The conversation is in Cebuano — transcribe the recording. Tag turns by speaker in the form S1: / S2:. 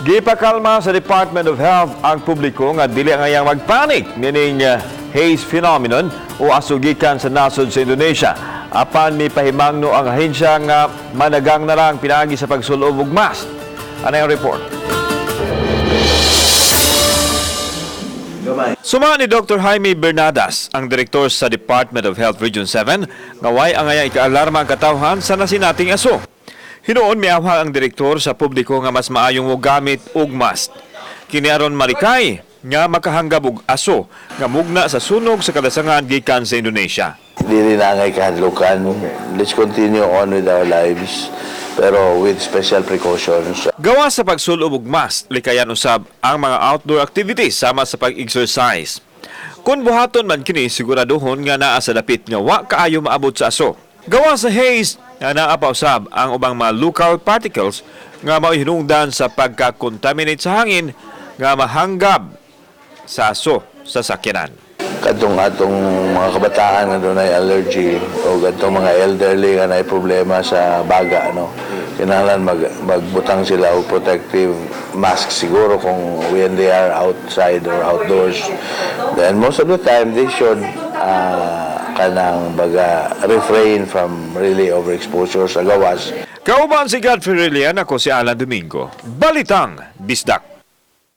S1: Gipakalma sa Department of Health ang publiko nga dili angayang magpanik niining haze phenomenon o aso gikan sa nasod sa Indonesia. Apan mipahimangno ang ahensya nga managang na lang pinaagi sa pagsulob og mask. Ano yung report? Suma ni Dr. Jaime Bernadas, ang direktor sa Department of Health Region 7, nga way angayang ikaalarma ang katawhan sa nasinating aso. Hinuon miawhag ang direktor sa publiko nga mas maayong mogamit og mask. Kini aron malikay nga makahanggab og aso nga mugna sa sunog sa kalasangan gikan sa Indonesia.
S2: Dili na angay kahadlukan. Let's continue on with our lives, pero with special precautions.
S1: Gawa sa pagsulob og mask, likayan usab ang mga outdoor activities sama sa pag-exercise. Kung buhaton man kini, siguraduhon nga naa sa dapit nga wa kaayo maabot sa aso. Gawa sa haze nga naa pa usab ang ubang mga local particles nga mao'y hinungdan sa pagka-contaminate sa hangin nga mahanggab sa aso sa sakyanan.
S2: Kadtong atong mga kabataan nga dunay allergy o kadtong mga elderly nga naay problema sa baga, no, kinahanglan magbutang sila og protective mask siguro kung when they are outside or outdoors. Then most of the time they should kanang baga refrain from really overexposure sa gawas.
S1: Kauban si Godfrey Relian, ako si Alan Domingo. Balitang Bisdak.